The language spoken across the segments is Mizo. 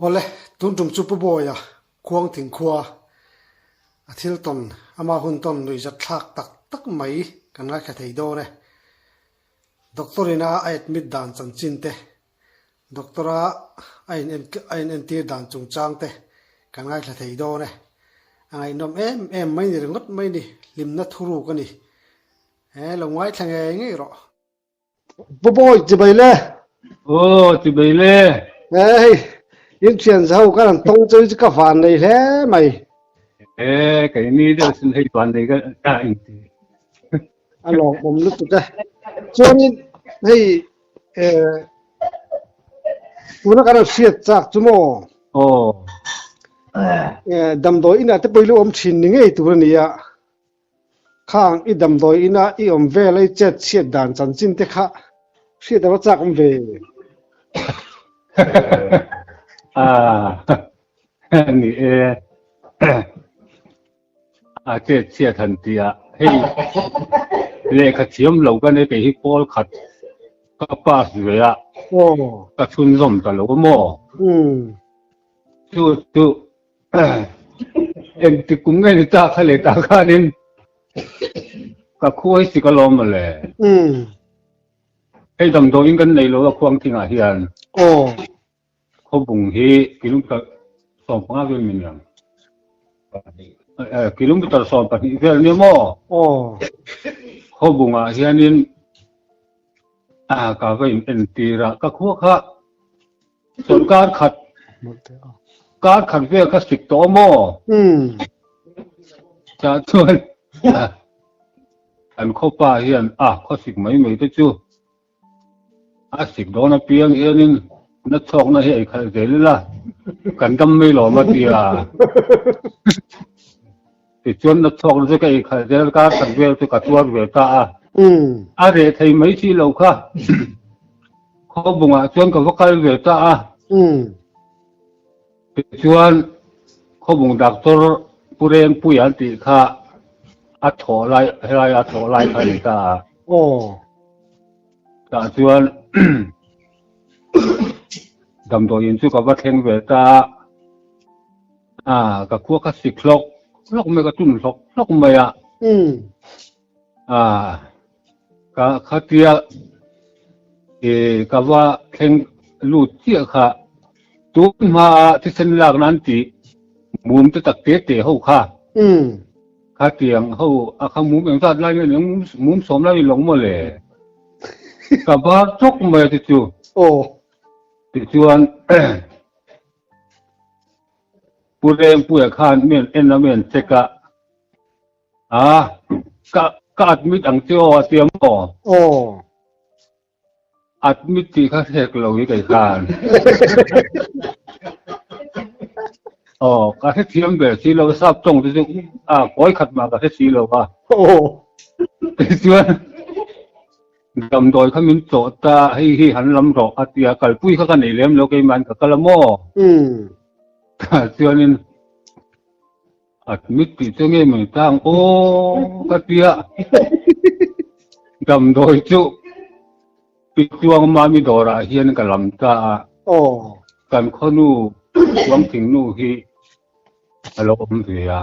Awle, tun tum chu Pu Bawia khuang thing khua a thil tawn, ama hun tawn nuihzat thlak tak tak mai kan ngaithla thei dawn e. Doctor ina a admit dan chanchin te, Doctor a a in a in entir dan chungchang te kan ngaithla thei dawn e. A ngaihnawm em em mai ni ringawt mai ni, hlimna thuruk a ni. He lo ngaithla ngei ngei rawh. Pu Bawi chibai le. Aw chibai le. Hei in thian zo ka ran tawng chu chu ka van nei hle mai. E kei ni deuh sin hei van nei ka ta in ti. A lawm awm lutuk e. Chuanin hei e tuna kan han hriat chak chu maw. Aw. E damdawi inah te pawh i lo awm thin ni ngei tur a ni a. Khang i damdawi ina i awm vel a i chet chhiat dan chanchin te kha hriat ava chak awm ve. Ah ni e a chet chhiat han ti a hei lehkha thiam lo ka nei kei hi pawl khat ka pass ve a ka chhunzawm ta lo maw chu chu Engti kum nge ni ta kha leh tah khanin ka khuai si ka lawm mawle. Hei damdawiin kan nei lo a khuang thingah hian. Khawbung hi kilometer 15 vel min lang. Kilometer 12 vel nia maw? Khawbungah hianin ka va in entir a, ka khua kha Sawrkar khat kar khat vel kha sik tawh maw? Tah chuan kan khawpa hian a khaw sik mai mai te chu a sik dawn apiang hianin na chhawkna hi ei khalh zel ila kan dam mai lawm a ti a. Tichuan na chhawkna chu ka ei khalh zel kar khat vel chu ka tuar ve ta a. A reh thei mai si lo kha. Khawbungah chuan ka va kal ve ta a. Tichuan Khawbung doctor Pu Rengpuia an tih kha a thawh lai helai a thawh lai kha a ni ta a. Tah chuan damdawiin chu ka va thleng ve ta a. A ka khua kha sik hlawk hlawk mai ka tun hlawk hlawk mai a. A ka khatia e ka va thleng lut chiah kha tun hma a thisen lak nan ti mum te tak te te ho kha khatiang ho a kha mum eng zat lai nge ni mum sawm lai ni lo maw le ka bar chawk mai a ti chu tichuan Pu Rengpuia khan mi an en a mi an check a, a ka ka admit ang che aw a ti a maw? Aw. Admit tih kha hrek lo hi kei khan. Aw, ka hrethiam ve si lo, sap tawng te chu a kawi khat mah ka hre si lo a. Aw. Tichuan Damdawi kha min chawh ta, hei hi han lam rawh a ti a, kalpui kha ka nei lem lo keimahin ka kal a maw? Chuanin admit tih chu nge mai ta ang aw ka ti a, damdawi chu Pichuang Mami dawrah hian ka lam ta a, kan khawnu Chuangthingnu hi a lo awm ve a,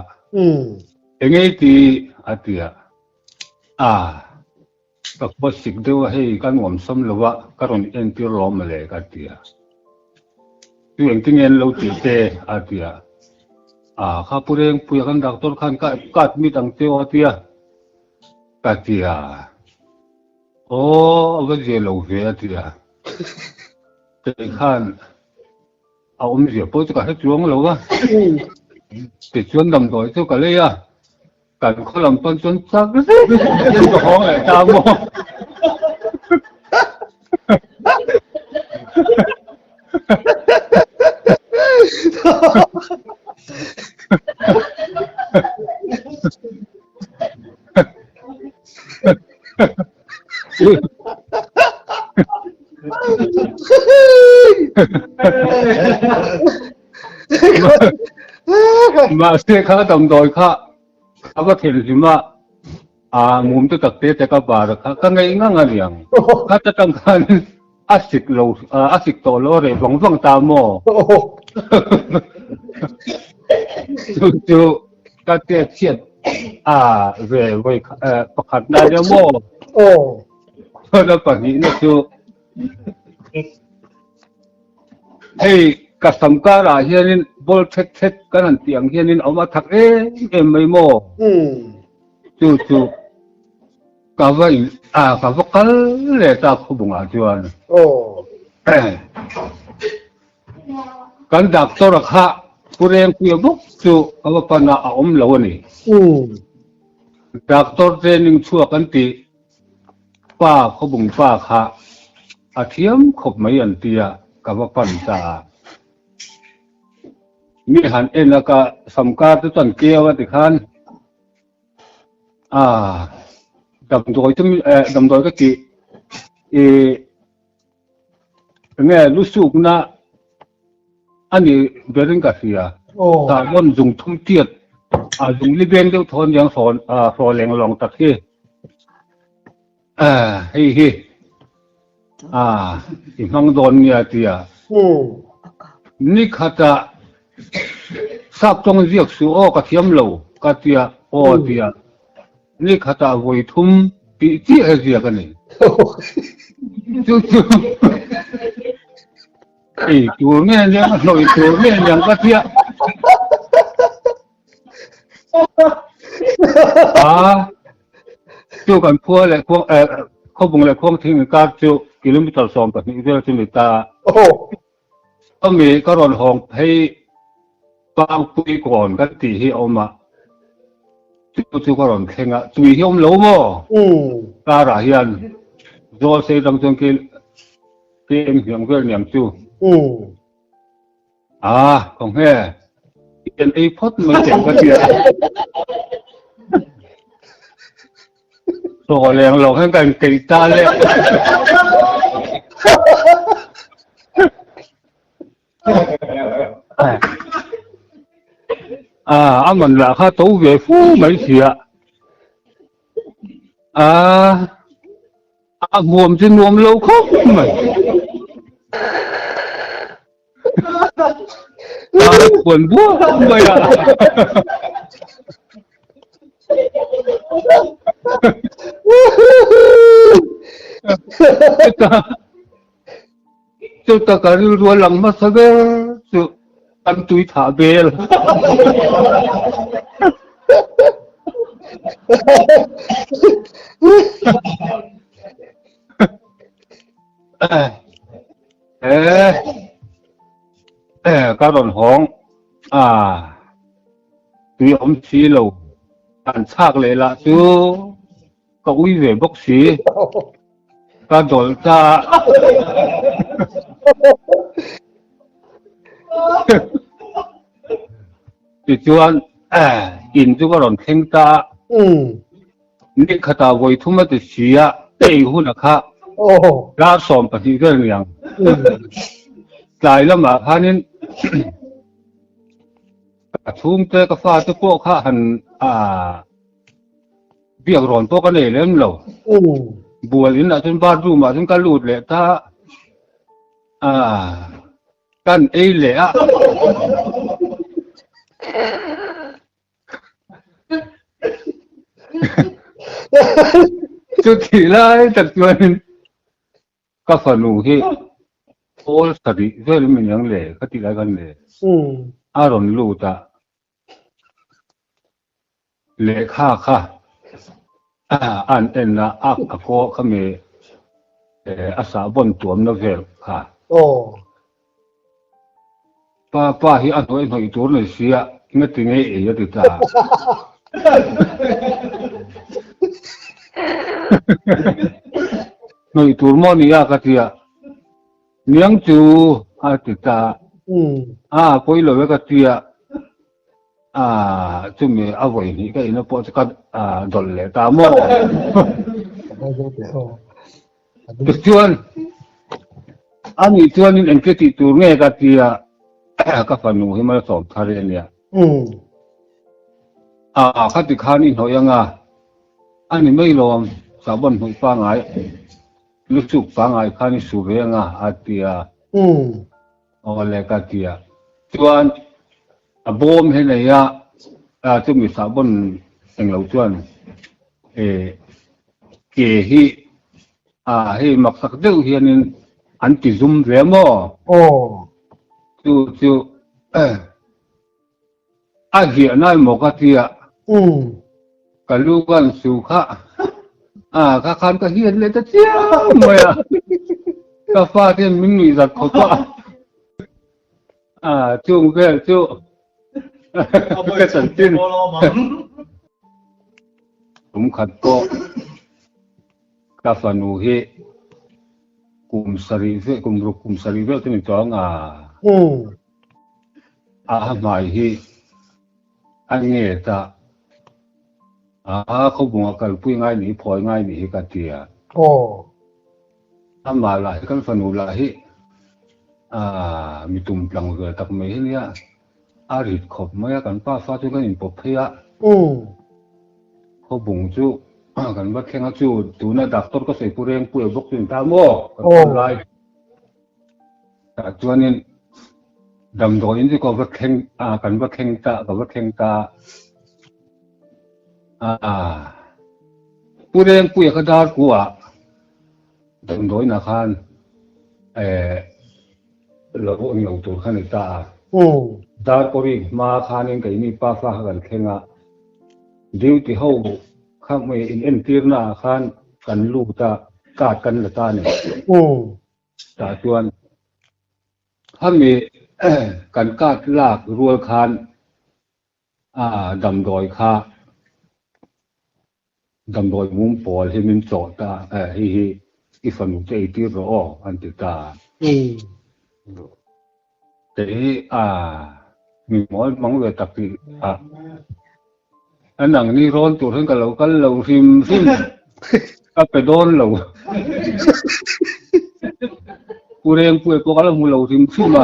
enge i ti a ti a. A, ka khua sik deuh a hei ka nuam sam lo a, ka rawn entir lawm mawle ka ti a. Chu engtinge an lo tih te a ti a. A, kha Pu Rengpuia kan doctor khan ka ka admit ang che aw a ti a, ka ti a. Aw, a va zia lo ve a ti a. Kei khan A awmzia pawh chu ka hre chuang lo a, tichuan damdawi chu ka lei a, kan khaw lam pawn chuan chak zet in ka hawng leh ta maw. Mahse kha damdawi kha a va thel hlim a, a mum te tak te te ka bar kha ka ngeih ngang a niang. Kha ta tang khan. A sik lo, a sik tawh lo a reh vang vang ta maw? Chu chu ka chet chhiat a ve vawi pakhat na nia maw? Chuan a pahnihna chu hei ka sam karah hianin ball thet thet kan han tih ang hianin a awm a thak em em mai maw? Chu chu. Ka va in a ka va kal leh ta khawbungah chuan kan doctor a kha Pu Rengpuia bawk chu ka va pan a a awm lo a ni. Doctor training chhuak an tih pa khawbung pa kha a thiam khawp mai an tia ka va pan ta a. Mi han en a ka samkar te chuan keu a tikhan. Ah, damdawi chu eh damdawi ka tih ih enge lu sukna a ni berin ka hria. Tah pawn zung thum tiat a zung li beng deuh thawn aniang hrawn ah hraw leng lawng tak hi. Ah, hei hi ah i hmang dawn nia tia. Ni khatah sap tawng ziak suh aw ka thiam lo ka tia aw tia. Ni khatah vawi thum tih chiah he ziak a ni. Chu chu ei tur nge aniang a hnawih tur nge aniang ka tia. A chu kan khua leh khuang eh khawbung leh khuang thing inkar chu kilometer 12 vel chu ni ta. Chumi ka rawn hawng phei Pangpui kawn kan tih hi a awm a, chu chu ka rawn thleng a, tui hi a awm lo maw? Karah hian zawl sei tang chuan km hniam vel niang chu. A, khawnge, i en ei phawt mai teh ka tia. Thaw leng lo hian ka inkeih ta le. A, a man lah kha to ve fu mai sia. A, a hmuam chu nuam lo khawp mai. A khuan buah mai a. Chuta ka rilru a lang hmasa ber chu kan tui thah bel. Eh, eh, ka rawn hawng a, tui awm si lo, kan chhak leh lah chu ka ui ve bawk si, ka dawlh ta. Tichuan, eh, in chu ka rawn thleng ta a. Ni khatah vawi thum a ti si a, ei hunah kha dar 12 vel niang. Tlai lamah khanin ka chhungte ka fate pawh kha han biak rawn pawh ka nei lem lo. Bual inah chuan bathroom ah chuan ka lut leh ta a. Kan ei leh a. Chutih lai tak chuanin ka fanu hi pawl sarih vel min ang le ka tih lai khan le a rawn lut a, lehkha kha an en a, a kaw khami a sahbawn tuamna vel kha. Pa pa hi a hnawih hnawih tur nei sia ngati nge ei a ti ta. Hnawih tur maw nia ka tia. Niang chu a ti ta. A pawi lo e ka tia. A chumi a vawi hnih ka ina pawh chu ka dawlh leh ta maw. Tichuan, ani chuanin engtia tih tur nge ka tia ka fanu hi malsawm thar i ania. A khati khan i hnawih anga, ani mai lawm, sahbawn hnawih pangai. Lusuk pangai khan i su ve anga a ti a. Aw le ka ti a. Chuan a bawm hi nei a, chumi sahbawn englo chuan ke hi hei maksak deuh hianin an ti zum ve maw? Aw. Chu chu A hiah nai maw ka tia. Umm. Ka lu ka an su kha. A kha khan ka hiat leh ta chiang mai a. Ka fa ten min nuih zat khawp a. A chung vel chu ka chanchin. Kum khat pawh ka fanu hi kum sarih vel kum ruk kum sarih vel chu ni tawh ang a. Umm. A hmai hi a nge ta a khawbunga kalpui ngai nih phawi ngai nih hi ka ti a. Aw. Amah lah hi kan fanu lah hi mi tum tlang ve tak mai hi nia a rit khawp mai a kan pa fa chu kan inpawp phei a. Khawbung chu kan va thleng a chu tuna doctor ka sawi pu Rengpuia bawk chu in ta maw kan kal lai. Tah chuanin damdawiin chu ka va thleng a, kan va thleng ta, ka va thleng ta a. Pu Rengpuia kha dar kuah damdawiinah khan eh lo eng lo tur kha ni ta a. Dar kawri hma khanin keini pa fa kha kan thleng a, duty ho kha hmui in entirna ah khan kan lut a, card kan la ta a ni. Tah chuan khami kan card lak rual khan damdawi kha damdawi mum pawl hi min chawh ta hei hi i fanu te ei tir rawh aw an ti ta. Kei a mi mawl mang ve tak tih a an ang ni rawn tur hian ka lo kal lo hrim hrim ka pe dawn lo. Pu Rengpuia pawh ka la hmu lo hrim hrim a.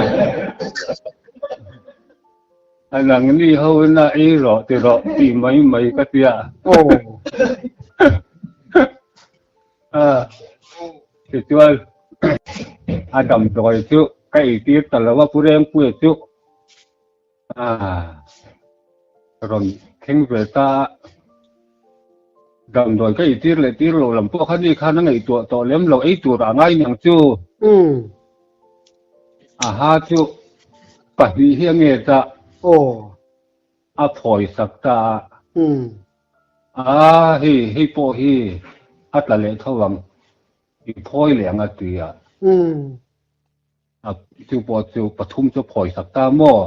A nang ni ho in a ei rawh ti rawh tih mai mai ka tia. Aw. Tichuan a damdawi chu ka eitir ta lo a, Pu Rengpuia chu rawn thleng ve ta a. Damdawi ka eitir leh tir lo lam pawh kha ni khan a ngaihtuah tawh lem lo, ei tur a ngai niang chu. Aha chu pahnih hi a nge ta. A phawi sak ta a. A hei hei pawh hi a tla leh tho ang, i phawi leh ang a ti a. A chu pawh chu pathum chu a phawi sak ta maw?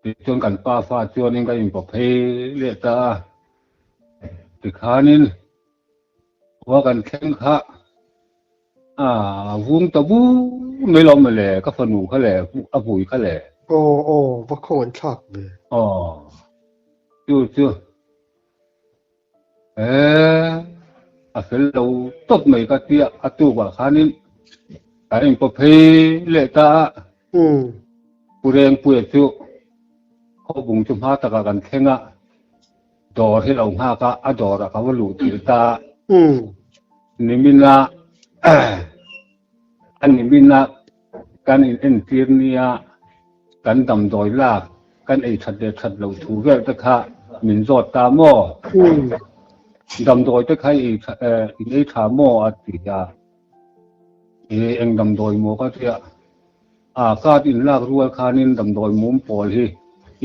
Tichuan kan pa fa chuanin kan inpaw phei leh ta a. Tikhanin khua kan thleng kha a vung ta bur mai lo maw le, ka fanu kha le a vui kha le. Aw aw va khawngaih thlak ve. Aw chu chu eh a fel lo tawp mai ka tia a tukah khanin kan inpaw phei leh ta a. Pu Rengpuia chu khawbung chu hma takah kan thleng a. Dawr hi lo nghak a, a dawrah ka va luh tir ta. Nimina a nimina kan in entir nia kan damdawi lak kan ei that leh that loh thu vel te kha min zawt ta maw? Damdawi te kha i in ei tha maw a ti a, eng damdawi maw ka tia. A card in lak rual khanin damdawi mum pawl hi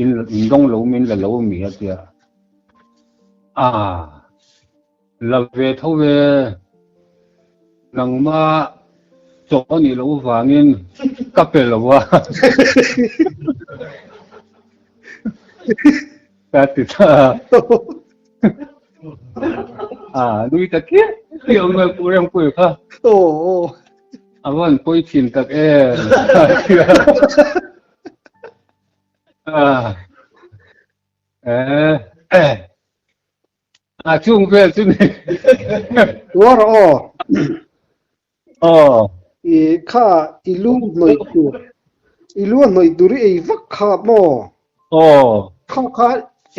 in in dawng lo min la lo mi a tia. A la ve tho ve nangma chaw a nih loh vangin ka pe lo a. Ka ti ta. A nui ta khiah khiah mai Pu Rengpuia kha. Aw. A van pawi thin tak em. A chung vel chu ni. Tuar aw. Aw. I kha i lu hnawih tur. I lu a hnawih tur i ei vak kha maw? Aw. Kha kha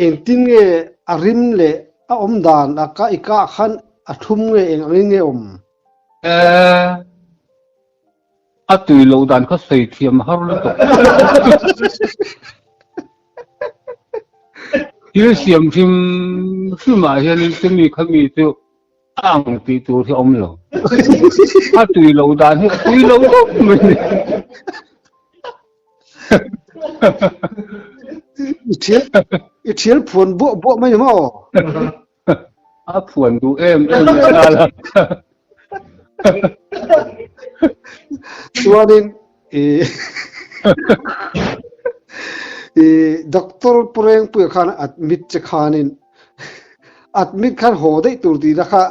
engtin nge a rim leh a awm dan a ka i kah khan a thlum nge eng angin nge awm? A tui loh dan kha sawi thiam har lutuk. Thil siam hrim hrim ah hianin chumi khami chu a ang tih tur hi a awm lo. A tui loh dan hi a tui lo deuh mai ni. I thial i thial phuan buah buah mai ni maw? A phuan duh em em leh nghal a. Chuanin i i doctor Purengpuia khan admit che khanin admit khan haw daih tur tihna kha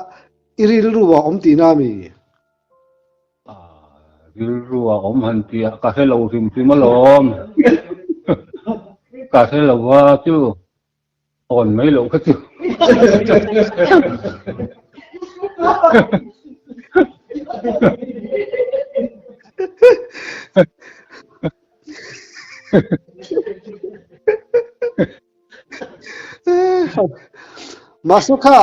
i rilru ah awm tihna a mi? Rilru a awm han tih ah ka hre lo hrim hrim alawm. Ka hre lo a chu. Awn mai loh kha chu. Mahse kha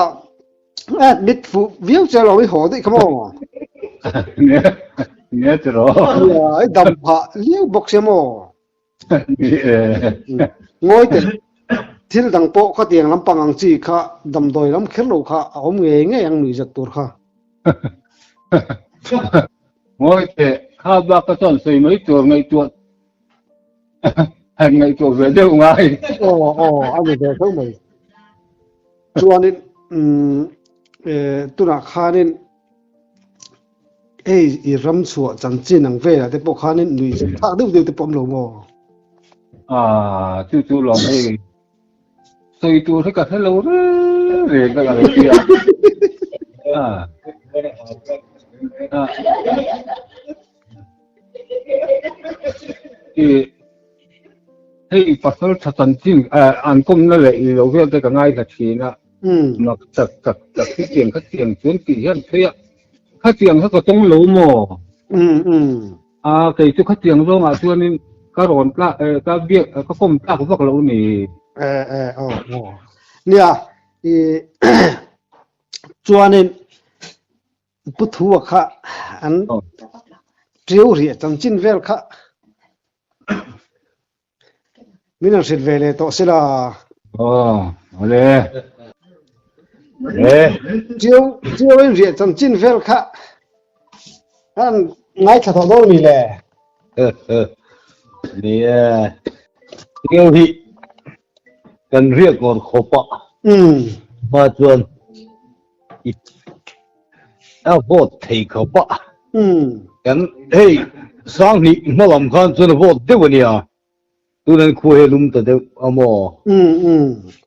admit fuh viau che lo i haw daih kha maw? Nia tiraw. Nia, i dam phah liau bawk sia maw? Ngawi teh, thil dang pawh khatiang lampang ang chi kha damdawi lam kher lo kha a awm ngei ngei ang nuihzat tur kha. Ngawi teh, kha bak ka chuan sawi mai tur ngaihtuah han ngaihtuah ve deuh ngai. Aw aw a ni ve tho mai. Chuanin umm tunah khanin Hei i ram chhuah chanchin ang velah te pawh khanin nui zet thlak deuh deuh te pawh awm lo maw? Ah, chu chu lawm hei. Sawi tur hi ka hre lo reng reng ka lo tia. Ah. Ah. I hei pasal tha chanchin an kawmna leh i lo vel te ka ngaithla thin a. Mak tak tak tak hi tiang kha tiang chuan tih hian phei a khatiang kha ka tawng lo maw? A kei chu khatiang zawngah chuanin ka rawn tlak ka biak ka kawm tlak vak lo ni. E e aw aw nia i chuanin Pu Thua kha an ṭiau riah chanchin vel kha Min han hrilh ve leh tawh sila. Aw, awle. Le. Chiu, chiu in riah chanchin vel kha han ngaithla tawh dawn mi le. Ni e. Chiu hi kan riak ngawr khawp a. Ma chuan a vote thei khawp a. Kan hei Sanghnih hma lam khan chuan a vote deuh a nia. Tun an khua hi a lum ta deuh a maw?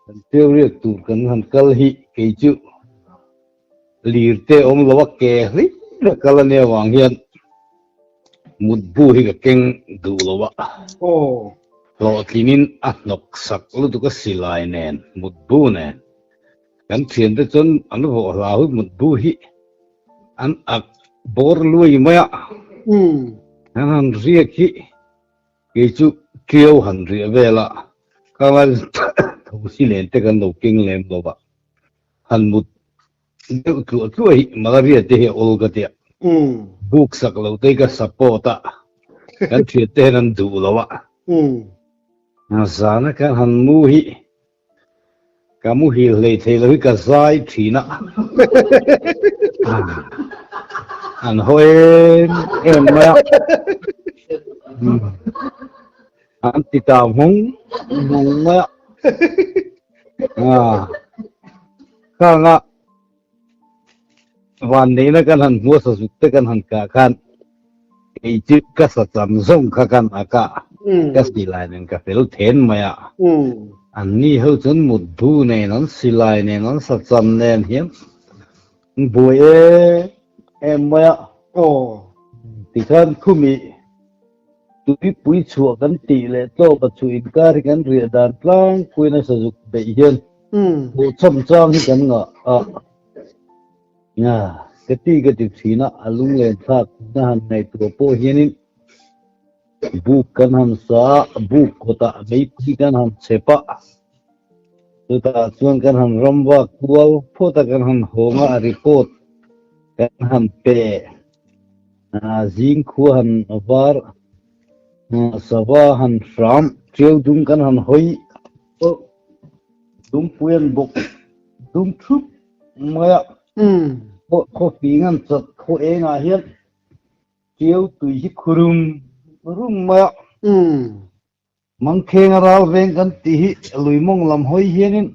Kan ṭeu riak tur kan han kal hi kei chu lir te awm lo a ke hlir a kal a nia vang hian mutbu hi ka keng duh lo a. Hlawhtlinin a hnawk sak lutuk a silai nen mutbu nen. Kan thiante chuan an vawh hlau hi mutbu hi an ak bawr luai mai a, an han riak hi kei chu ṭiau han riah vel a, ka ngai thosi nen te kan lo keng lem lo va, han mut deuh tluah tluah hi malaria te hi a awl ka tia, buk sak lo te hi ka support a, kan thiante hian an duh lo a, zana kan han mu hi Ka muhil hlei thei lo hi ka zai thin a. An haw em em mai a. An ti ta nghawng nghawng mai a. Khanga vanneihna kan han hmu a sazuk te kan han kah khan kei chu ka sacham zawng kha kan ak a, ka silai nen ka fel then mai a. Anni ho chuan mutbu nen an silai nen an sacham nen hian an buai em em mai a. Tikhan khumi tuipui chhuah kan tih leh tlawp a chhuh inkar hi kan riah dan tlangpuiin a sazuk beih hian Hmuh cham chang hi kan ngah a, ka ti ka ti thin a, a lunglen thlak na han ngaihtuah pawh hianin buk kan han sa a, buk kawtah meipui kan han chep a, chutah chuan kan han ram vak kual phawt a, kan han hawng a, a report. Kan han pe zing khua han var sava han hram tiau dum kan han hawi dumpui an bawk dum thup mai a khawfing an chat khaw engah hian tiau tui hi khurum rum mai a. Mangkhenga ral veng kan tih hi lui mawng lam hawi hianin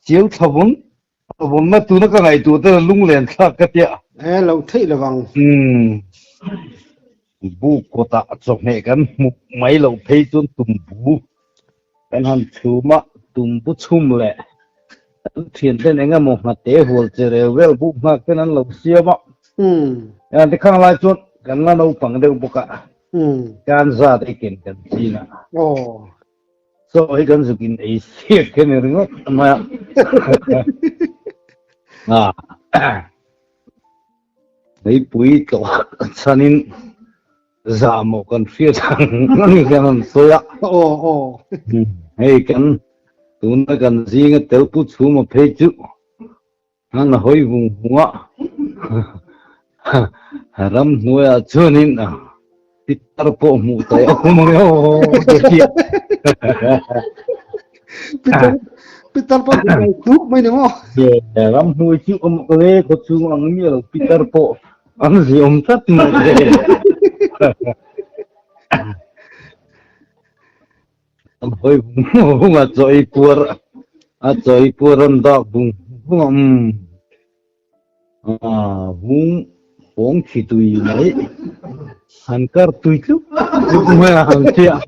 chiau thla vawn vawnna tuna ka ngaihtuah ten a lunglen thlak ka tia. E lo theih lo vang. Umm buk kawtah chawhmeh kan hmuh mai loh phei chuan tumbu kan han chhum a, tumbu chhum leh kan thianten eng emaw nghate hual che rel vel buk nghak ten an lo siam a. Umm tikhang lai chuan kan la naupang deuh bawk a. Kan zat ei ken kan chin a. Chaw hi kan zuk in ei siak khen i ringawt mai a. Meipui tlawh chhanin zahmawh kan hriat ang ang hian an sawi a. Hei kan tuna kan zinga tel pu chhuma phei chu An hawi vung vung a, ramhnuaiah chuanin pitar pawh hmuh tawh a awm ang emaw ka ti a. Pitar, pitar pawh hmuh tawh tuk mai ni maw? Ramhnuai chu awm ang le, khaw chhung ang miah lo pitar pawh an ziawm tlat mai le. An hawi vung vung a, chaw ei puar a chaw ei puar an dak vung vung a, umm ah vung fawng thi tui mai han kar tui tluk tluk mai a han chiah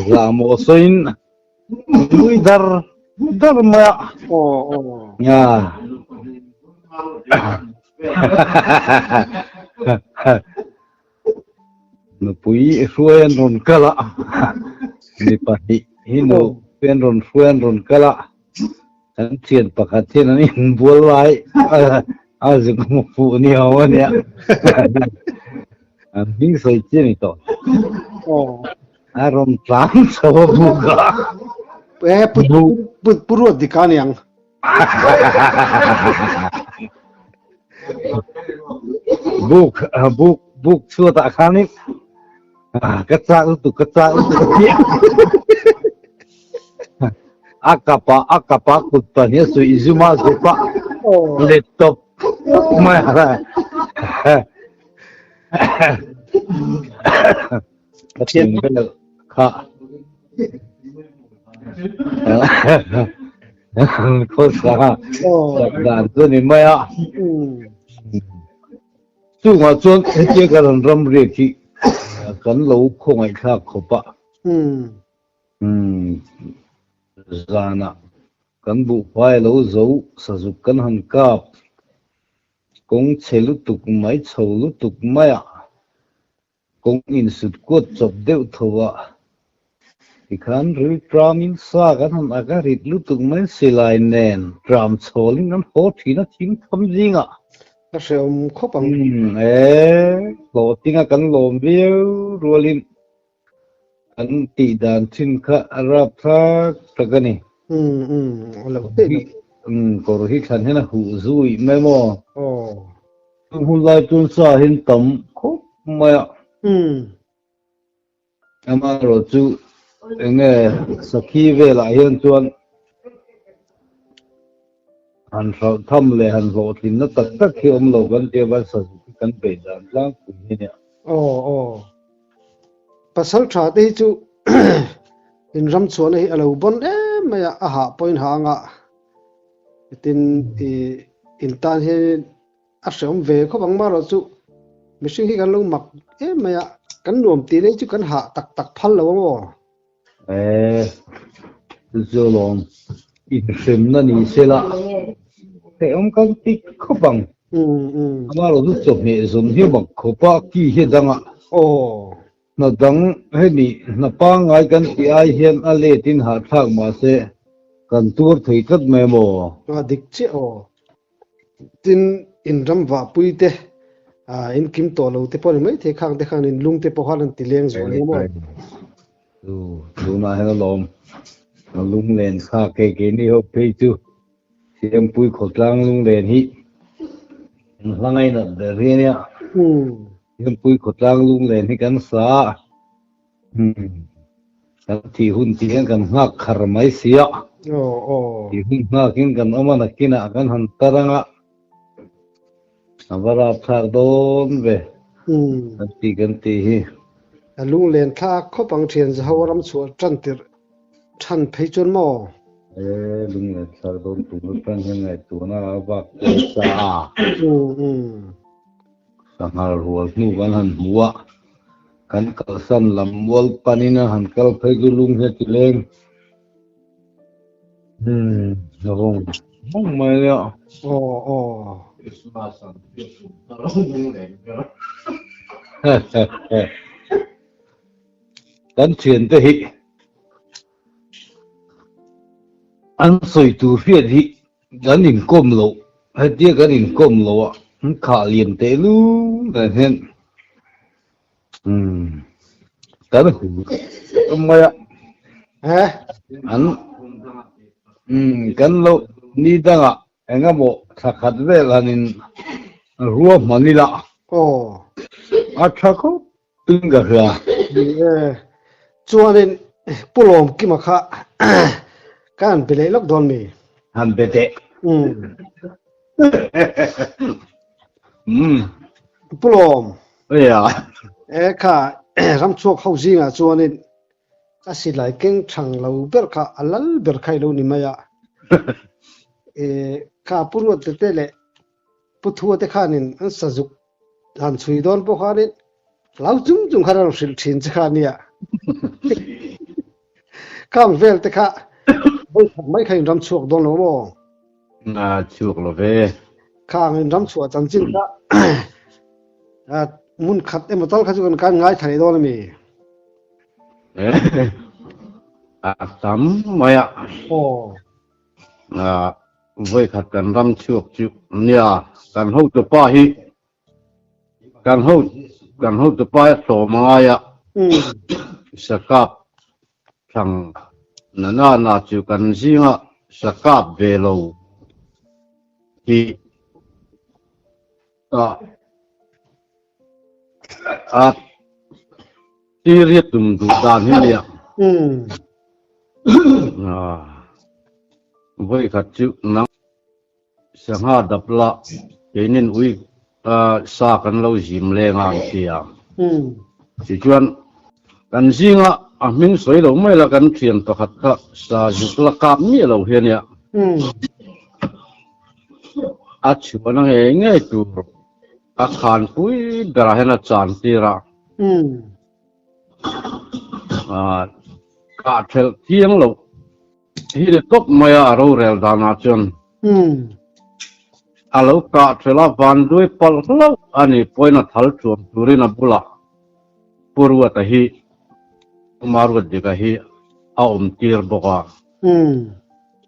zahmawh sawiin nui dar dar mai a nia Nupui hruai an rawn kal a, mi pahnih hi nupui an rawn hruai an rawn kal a, kan thian pakhat hian an inbual lai a zuk hmu fuh ni ho a nia. An hming sawi chi a ni tawh. A rawn tlan chho a buk a. E pu pu ruat dik a niang. Buk buk buk chhuatah khanin ka chak lutuk ka chak lutuk a ti a kapa a kapa kut pahnih a suih zum a zep a let tawp mai a Ka thian vel kha khawsa sak dan chu ni mai a. Chungah chuan hetia kan rawn ram riak hi kan lo khawngaihthlak khawp a. Zanah kan buhfai lo zo sazuk kan han kap. Kawng chhe lutuk mai chho lutuk mai a. Kawng insut kuat chawp deuh tho a, tikhan ril tramin sa kan han ak a, rit lutuk mai silai nen tram chhawlin kan haw thin a thing tham zingah. Ka hrehawm khawp ang. Umm e, hlawhtinga kan lawm viau rualin kan tih dan thin kha a rapthlak tak a ni. Umm umm a lo theih lo. Umm kawr hi thlan hian a huh zui mai maw? Aw. Chung hun lai chuan sa hian tam khawp mai a. Amaherawh chu eng nge sakhi velah hian chuan han hralh tham leh han hlawhtlinna tak tak hi awm lo kan tia van sazuk hi kan beih dan tlangpui hi nia. Aw aw. Pasal tha te hi chu in ram chhuahna hi a lo bawn em mai a, a hah pawhin hah anga tin i in tan hian a hreawm ve khawp ang marawh chu mihring hi kan lo mak em mai a, kan nuam tih nei chu kan hah tak tak phal lo ang aw. E, chu chu alawm inhremna ni sela hrehawm kan ti khawp ang. Amarawh chu chawhmeh zawn hi a mak khawp a, ki hi a dang a. Aw. Hna dang hemi hna pangngai kan tih ai hian a let in hahthlak mahse kan tuar thei tlat mai maw? A dik chiah aw. Tin, in ram vahpui te, in kim tawh lo te pawh a ni maithei khang te khan in lung te pawh khan an ti leng zual nia maw? Chu, tunah hian alawm, a lunglen thlak kei keini ho phei chu. Siampui khawtlang lunglen hi kan hla ngainat ber hi a nia. Siampui khawtlang lunglen hi kan sa a, kan thih hun tih hian kan nghak khar mai si a. Thih hun nghakin kan awm a, nakinah kan han tar ang a, a va rapthlak dawn ve kan tih kan tih hi. A lunglen thlak khawp ang thian zaho ram chhuah tan tirh Than phei chuan maw? E, lunglen thlak dawn tum atang hian ngaihtuahna a vak kual sa a. Sanghal rual hnu kan han hmu a, kan kalsan lam mual panin a han kal phei chu lung hi a ti leng. Umm, a vawng vawng mai ania. Aw aw. Kan thiante hi an sawi tur hriat hi kan inkawm loh, hetia kan inkawm loh a, an khah lian teh lul dan hian umm kan hu mai a, an umm kan lo ni dangah eng emaw thla khat vel han in ruahman ila a tha khawp. Tun ka hria. Ni e. Chuanin Pu Lawmkima kha ka han be leh lawk dawn mi? Han be teh. Umm. Umm. Pu Lawm. Ia. E kha ramchhuak ho zingah chuanin a silai keng thang lo ber kha a lal ber kha i lo ni mai a. E kha Pu Ruatte te leh Pu Thua te khanin an sazuk Han chhui dawn pawh khanin hlau chung chung khan a rawn hrilh thin che kha ania. Khang vel te kha vawi khat mai kha in ram chhuak dawn lo maw? Na chhuak lo ve. Khang in ram chhuah chanchin kha hmun khat emaw tal kha chu kan kan ngai thla leh dawn ami? A tam mai a. Aw. Vawi khat kan ram chhuak chu nia kan hotupa hi kan ho kan hotupa hi a tlawm a ngai a sakap thlang na na na chu kan zinga sakap ve lo hi a a Tiriat tum duh dan hi nia. Vawi khat chu nang sangha dap la keinin ui sa kan lo zim leng a an ti a. Tichuan kan zinga a hming sawi lo mai la kan thian pakhat kha sa zuk la kap miah lo hi a nia. A chhuahna ngei ngei tur a khanpui berah hian a chan tir a. Kah thelh thiang loh hi ni tawp mai a, a rorel danah chuan a lo kah thelh a, vanduai palh hlauh a ni pawhin a thal thuam turin a bulah Pu Ruata hi, Pu Maruatdika hi a awm tir bawk a.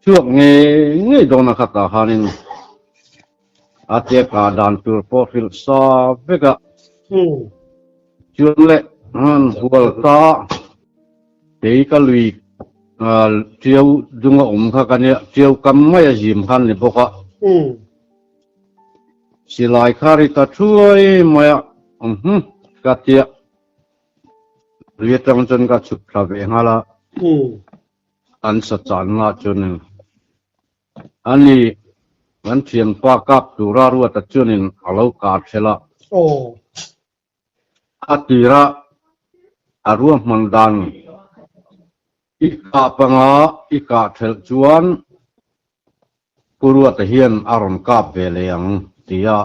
Chhuak ngei ngei dawn a khatah khanin A tia kah dan tur pawh hrilh sa vek a. Chuan leh han hual ta kei ka lui ṭiau dung a awm kha ka nia, ṭiau kam mai a zim khan ni bawk a. Silai kha ri ta thuai mai a, umm ka tia lui atang chuan ka chhuk thla ve nghal a. An sa channa chuanin A ni, kan thianpa kap tura Ruata chuanin a lo kar thelh a. A tira a ruahman dan i kah panga i kah thelh chuan Pu Ruata hian a rawn kap ve leh ang tia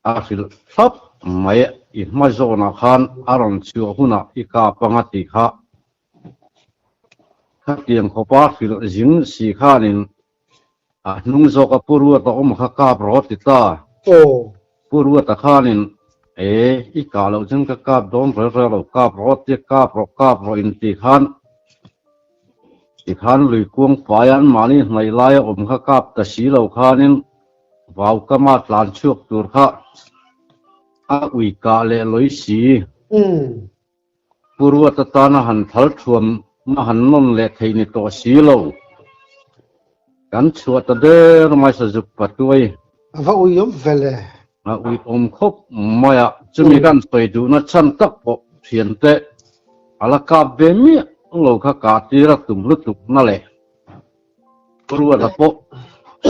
a hrilh thlap mai. I hma zawnah khan a rawn chhuah hunah i kap anga tih kha Khatiang khawpa hrilh zing si khanin a hnung zawka Pu Ruata awm kha kap rawh ti ta. Pu Ruata khanin e i kah loh chuan ka kap dawn rel rel lo, kap rawh tia kap rawh kap rawh in ti khan ti khan lui kuang faia an mahni hnaih laia awm kha kap ta si lo khanin vau kama tlan chhuak tur kha a ui kah leh lawi si. Pu Ruat atana han thal thuam a han nawn leh theih ni tawh si lo. Kan chhuah ta der mai sazuk patuai. A va uiawm vel e. A uiawm khawp mai a, chumi kan sawi duhna chhan tak pawh thiante a la kap ve miah lo kha kah tir a tum lutuk na leh Ruata pawh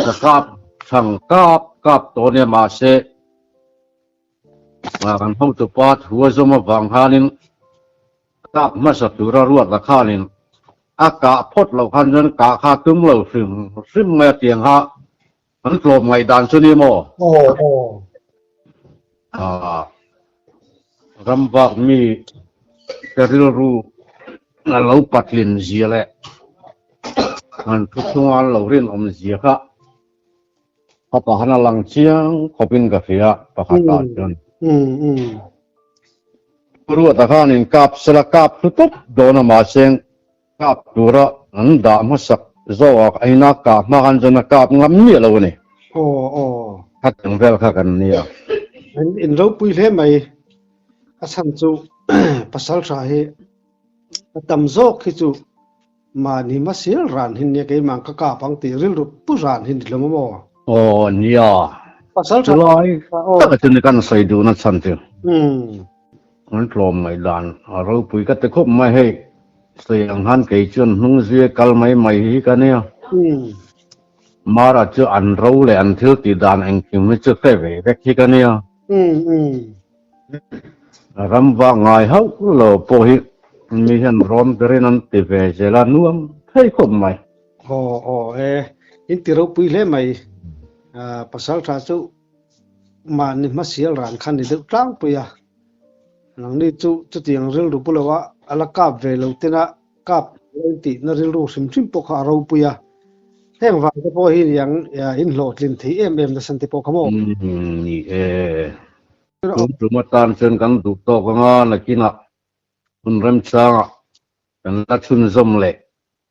ka kap thang kap kap tawh nia mahse kan hotupa thu a zawm avang khanin Kap hmasa tura ruat la khanin a kah phawt loh khan chuan kah kha tum lo hrim hrim mai a tiang kha an tlawm ngaih dan chu ni maw? Aw aw. Ah ram bak mi te rilru a lo patlin zia leh an thu chhunga an lo rinawm zia kha Ka pahan a lang chiang khawpin ka hria pakhatah chuan. Ruata khanin kap sela kap hlu tawp dawn a mahse kap tura an dah hmasak zawk a ina kah hma khan chuan a kap ngam miah lo a ni. Khatiang vel kha kan nia. In ropui hle mai a chhan chu pasal tha hi a tam zawk hi chu Mahni hmasial ran hi nia keimah ka kap ang tih rilru pu ran hi ni hlawm a maw? Aw nia. Pasal tha Chulai taka chu ni kan sawi duhna chhan chu. An tlawm ngaih dan a ropui ka ti khawp mai hei. Sawi ang khan kei chuan hnung zui a kal mai mai hi ka nia. Mara chu an ro leh an thil tih dan engkim hi chu hre ve vek hi ka nia. Ram vak ngai hauh lo pawh hi mi hian rawn berin an ti ve zel a, nuam thei khawp mai. Aw aw e, in ti ropui hle mai. Pasal tha chu mahni hmasial ran kha ni deuh tlangpui a, nangni chu chutiang rilru pu loa a la kap ve lo tena kap lo in tihna rilru hrim hrim pawh kha a ropui a, heng vang te pawh hi niang in hlawhtlin thei em em nasa te pawh kha maw? Ni e, tun tum atan chuan kan duh tawk anga nakinah hun remchangah kan la chhunzawm leh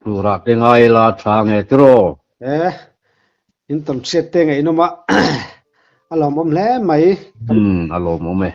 turah te ngai la tha nge tiraw? E, in tawn hriat te ngaihnawm a, a lawmawm hle mai. Umm, a lawmawm e.